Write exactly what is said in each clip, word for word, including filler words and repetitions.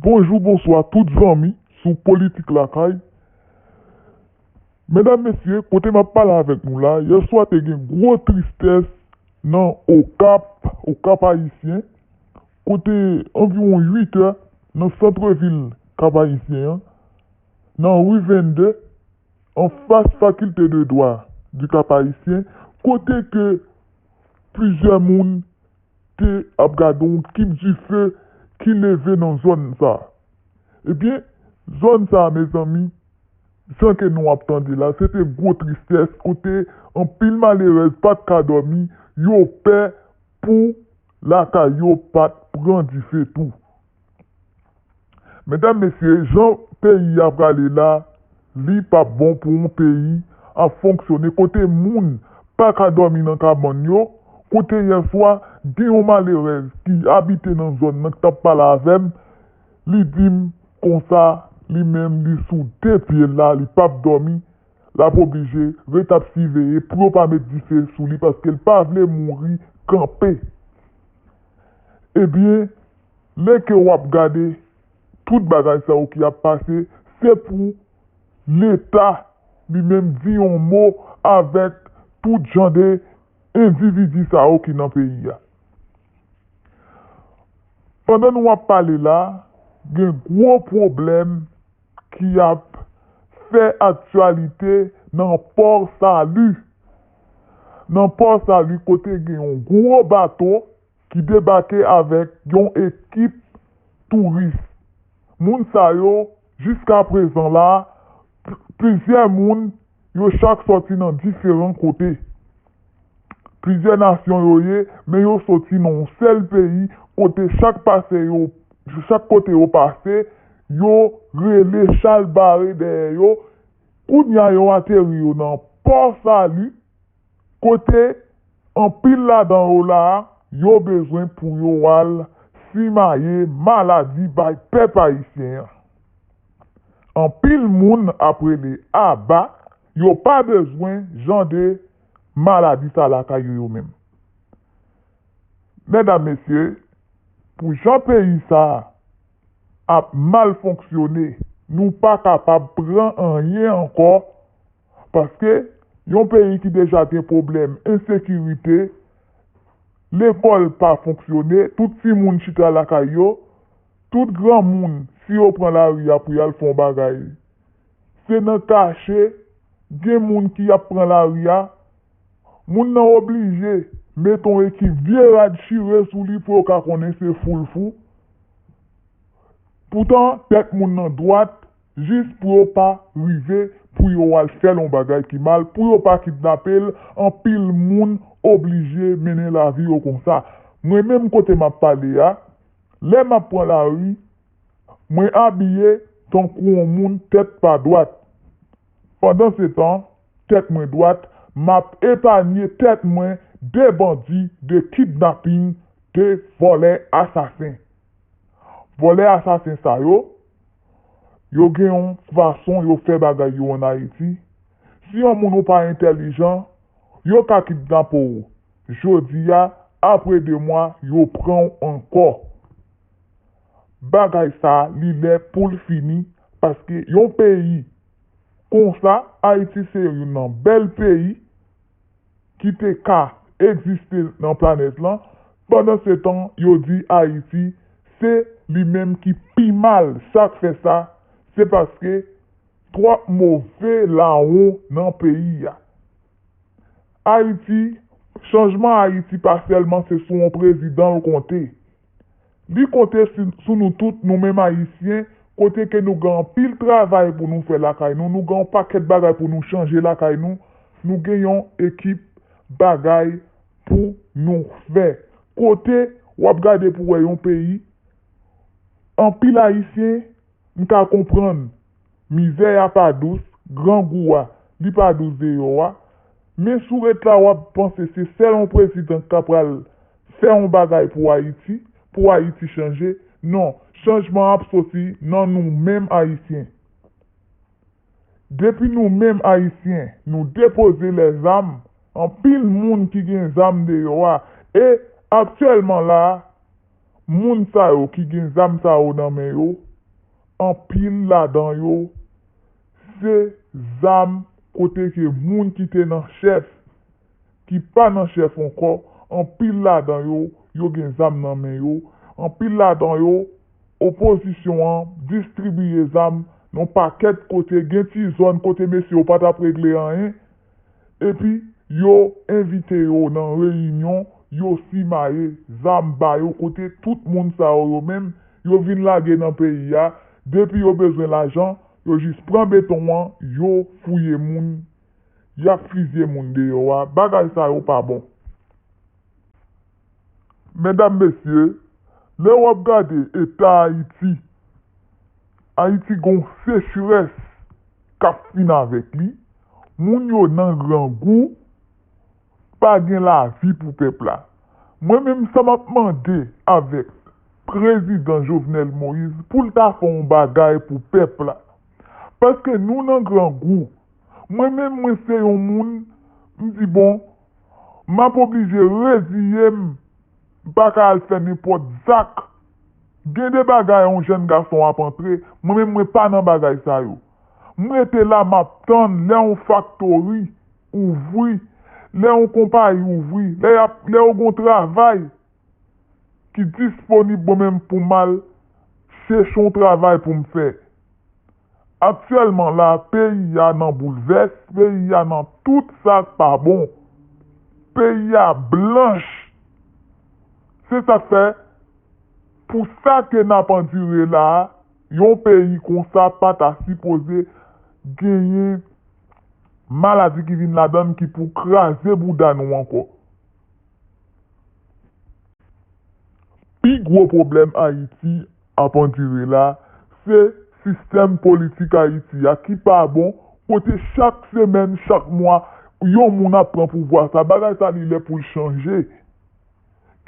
Bonjou, bonswa tout zanmi sou Politik Lakay. Medam, mesye, kote m ap pale avèk nou la, yèswa te gen gwo tristès nan Okap, Okap Ayisyen, kote anviwon uit è nan santrevil Kap Ayisyen an, nan ri vennde, anfas Faculté de Droit du Cap Haïtien, kote ke plizyè moun te ap gade yon kip dife ki leve nan zòn sa. Ebyen, zòn sa, mezanmi, jan ke nou ap tande la, se te gwo tristès, kote anpil malerèz pa t ka dòmi, yo pè pou lakay yo pa t pran dife tou. Medam, mesye, jan peyi a prale la, li p ap bon pou yon peyi ap fonksyone kote moun pa ka dòmi nan kabann yo, kote yèswa gen yon malerèz ki abite nan zòn nan ki t ap pale avè m, li di m konsa, li menm, li sou de pye l la, li p ap dòmi, l ap oblije ret ap siveye pou yo pa met dife sou li paske l pa vle mouri kanpe. Ebyen, lè ke w ap gade tout bagay sa yo ki ap pase, se pou Leta li menm di yon mo avèk tout jan de endividi sa yo ki nan peyi a. Pandan nou ap pale la, gen gwo pwoblèm ki ap fè aktyalite nan Pò Sali. Nan Pò Sali, kote gen yon gwo bato ki debake avèk yon ekip touris. Moun sa yo, jiska prezan la, pl- plizyè moun, yo chak sòti nan diferan kote. Plizyè nasyon yo ye, men yo sòti nan yon sèl peyi, kote chak pase yo, chak kote yo pase, yo rele chalbare dèyè yo. Kounye a yo ateri yo nan Pò Sali, kote anpil ladan yo la, yo bezwen pou yo al simaye maladi bay pèp ayisyen an. Anpil moun ap rele aba, yo pa bezwen jan de maladi sa lakay yo, yo menm. Medam, mesye, pou jan peyi sa ap mal fonksyone, nou pa kapab pran anyen ankò, paske yon peyi ki deja gen pwoblèm ensekirite, lekòl pa fonksyone, tout timoun chita lakay yo, tout granmoun, si yo pran lari a pou y al fè yon bagay, se nan kache, gen moun ki ap pran lari a, moun nan oblije met yon ekip vye rad chire sou li pou yo ka konnen se fou l fou. Poutan, tèt moun nan dwat, jis pou yo pa rive, pou yo al fè l yon bagay ki mal, pou yo pa kidnape l, anpil moun oblije mennen lavi yo konsa. Mwen menm kote m ap pale a, lè m ap pran lari, mwen abiye tankou yon moun tèt pa dwat. Pandansetan, tèt mwen dwat, m ap epanye tèt mwen de bandi, de kidnaping, de vòlè asasen. Vòlè asasen sa yo, yo gen yon fason yo fè bagay yo ann Ayiti. Si yon moun ou pa entèlijan, yo ka kidnape w jodi a, apre de mwa, yo pran w ankò. Bagay sa, li lè pou l fini, paske yon peyi konsa, Ayiti se youn nan bèl peyi ki te ka egziste nan planèt lan, pandansetan, yo di Ayiti se li menm ki pi mal. Sa k fè sa, se paske twòp move lawon nan peyi a. Ayiti, chanjman Ayiti pa sèlman se sou yon prezidan l konte. Li konte si- sou nou tout, nou menm Ayisyen, kote ke nou gen anpil travay pou nou fè lakay nou, nou gen yon pakèt bagay pou nou chanje lakay nou, nou gen yon ekip bagay pou nou fè. Kote w ap gade pou wè yon peyi, anpil Ayisyen, m ka konprann, mizè a pa dous, grangou a, li pa dous deyò a, men si w ret la w ap panse se sèl yon prezidan k ka pral fè yon bagay pou Ayiti, pou Ayiti chanje. Non, chanjman ap soti nan nou menm Ayisyen. Depi nou menm Ayisyen, nou depoze lèzam, anpil moun ki gen zam deyò a, e aktyèlman la a, Moun sa yo ki gen zam sa yo nan men yo, anpil ladan yo, se zam kote ke moun ki te nan chèf, ki pa nan chèf ankò, anpil ladan yo, yo gen zam nan men yo, anpil ladan yo, opozisyon an distribiye zam nan pakèt kote, gen ti zòn kote mesye yo pa t ap regle anyen, epi yo envite yo nan reyinyon, yo simaye zam ba yo kote tout moun sa yo, yo menm, yo vin lage nan peyi a, depi yo bezwen lajan, yo jis pran beton an, yo fouye moun, y ap fizye moun deyò a, bagay sa yo pa bon. Medam, mesye, lè w ap gade eta Ayiti, Ayiti gon sechrès k ap fin avèk li, moun yo nan grangou, pa gen lavi pou pèp la. Mwen menm sa m ap mande avèk prezidan Jovenel Moïse pou l ta fè yon bagay pou pèp la. Paske nou nan grangou. Mwen menm mwen se yon moun, m di bon, m ap oblije reziye m, m pa ka al fè nenpòt zak. Gen de bagay yon jèn gason ap antre, mwen menm mwen pa nan bagay sa yo. M rete la m ap tann lè yon faktori ouvri, lè yon konpayi ouvri, lè y ap, lè yo gon travay ki disponib mwen menm pou m al chèche yon travay pou m fè. Aktyèlman la, peyi a nan boulvès, peyi a nan tout sa k pa bon. Peyi a blanch. Se sa k fè, pou sa ke n ap andire la a, yon peyi konsa pa ta sipoze genyen maladi ki vin ladan l ki pou kraze bouda nou ankò. Pi gwo pwoblèm Ayiti ap andire la, se sistèm politik Ayiti a ki pa bon, kote chak semèn, chak mwa, yon moun ap pran pouvwa sa. Bagay sa li lè pou l chanje.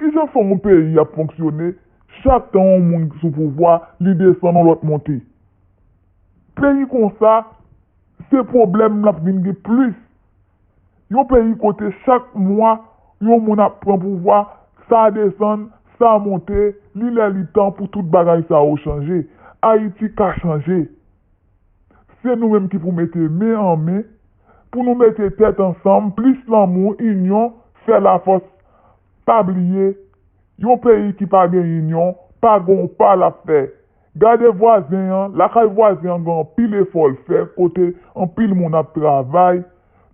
Kijan fè yon peyi ap fonksyone, chak tan yon moun sou pouvwa, li desann yon lòt monte? Peyi konsa, se pwoblèm l ap vin gen plis. Yon peyi kote chak mwa, yon moun ap pran pouvwa, sa desann, sa monte, li lè li tan pou tout bagay sa yo chanje. Ayiti ka chanje. Se nou menm ki pou mete men an men, pou nou mete tèt ansanm, plis lanmou, inyon, fè lafòs. Pa bliye, yon peyi ki pa gen inyon, pa gen yon pa l ap fè. Gade vwazen an, lakay vwazen an gen anpil efò l fè, kote anpil moun ap travay.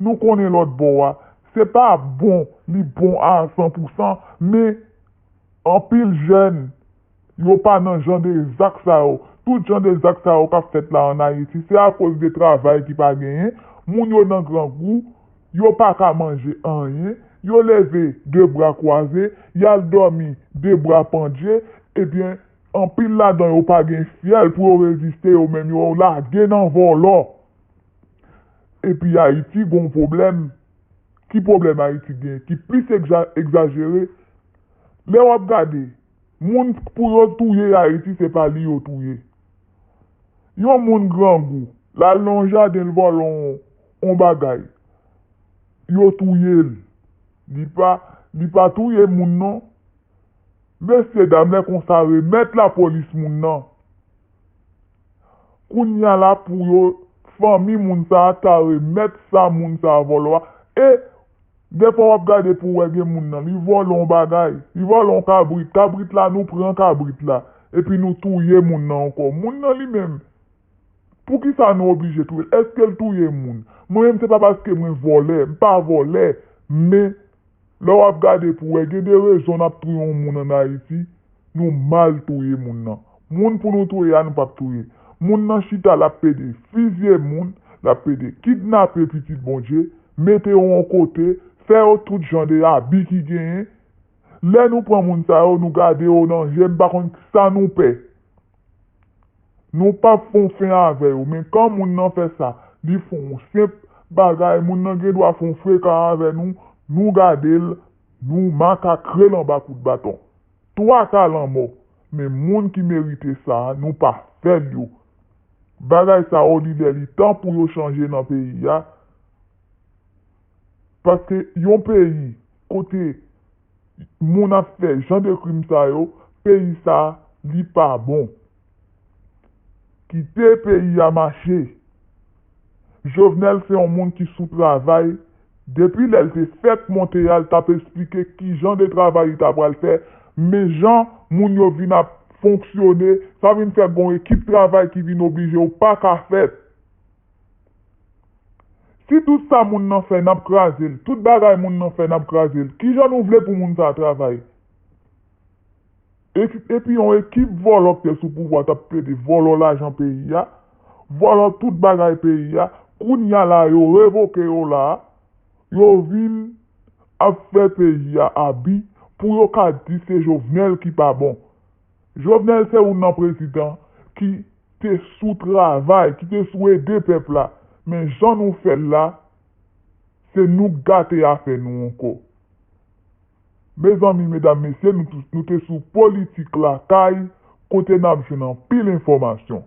Nou konnen lòt bò a, se pa bon, li bon a san pou san, men anpil jèn, yo pa nan jan de zak sa yo. Tout jan de zak sa yo k ap fèt la ann Ayiti, se akoz de travay ki pa genyen. Moun yo nan grangou, yo pa ka manje anyen. Yo leve de bra kwaze, y al dòmi de bra pandye. Ebyen, anpil ladan yo pa gen fyèl pou yo reziste, yo menm yo lage nan vòlò. Epi Ayiti gon pwoblèm. Ki pwoblèm Ayiti gen ki plis egza-, egzajere? Lè w ap gade, moun pou yo touye Ayiti, se pa li yo touye. Yon moun grangou, l al nan yon jaden, l vòlò yon, yon bagay. Yo touye l. Li pa, li pa touye moun non. Mesye dam, lè konsa remèt lapolis moun nan. Kounye a la pou yo, fanmi moun sa a ta remèt sa moun sa a vòlò a. E dèfwa w ap gade pou w wè gen moun nan, li vòlò yon bagay, li vòlò yon kabrit, kabrit la nou pran kabrit la, epi nou touye moun nan ankò. Moun nan li menm, poukisa nou oblije touye l? Èske l touye moun? Mwen menm se pa paske mwen vòlè, m pa vòlè, men lè w ap gade pou w wè, gen de rezon n ap touye yon moun ann Ayiti, nou mal touye moun nan. Moun pou nou touye a, nou p ap touye. Moun nan chita, l ap pede fizye moun, l ap pede kidnape pitit Bondye, mete yo yon kote, fè yo tout jan de abi ki genyen. Lè nou pran moun sa yo, nou gade yo nan je, m pa konn sa nou pè. Nou p ap fè yon fen avè yo, men kan moun nan fè sa, li fè yon senp bagay, moun nan gen dwa fè yon frekan avè nou, nou gade l, nou makakre l anba kout baton. Twa ka lanmò, men moun ki merite sa a, nou pa fè l yo. Bagay sa yo, li lè li tan pou yo chanje nan peyi a, paske yon peyi kote moun ap fè jan de krim sa yo, Peyi sa, li pa bon. Kite peyi a mache. Jovenel se yon moun ki sou travay. Depi lè l te fèk monte a, l t ap esplike ki jan de travay li ta pral fè, men jan moun yo vin ap fonksyone, sa vin fè gon ekip travay ki vin oblije ou pa ka fèt. Si tout sa moun nan fè n ap kraze l, tout bagay moun nan fè n ap kraze l, kijan nou vle pou moun sa a travay? Epi yon ekip vòlò k te sou pouvwa t ap plede vòlò lajan peyi a, vòlò tout bagay peyi a, kounye a la yo revoke yo la a, yo vin ap fè peyi a abi pou yo ka di se Jovenel ki pa bon. Jovenel se youn nan prezidan ki te sou travay, ki te sou ede pèp la, men jan nou fè l la, se nou k gate afè nou ankò. Mezanmi, medam, mesye, nou te sou Politik Lakay, kote n ap jwenn anpil enfòmasyon.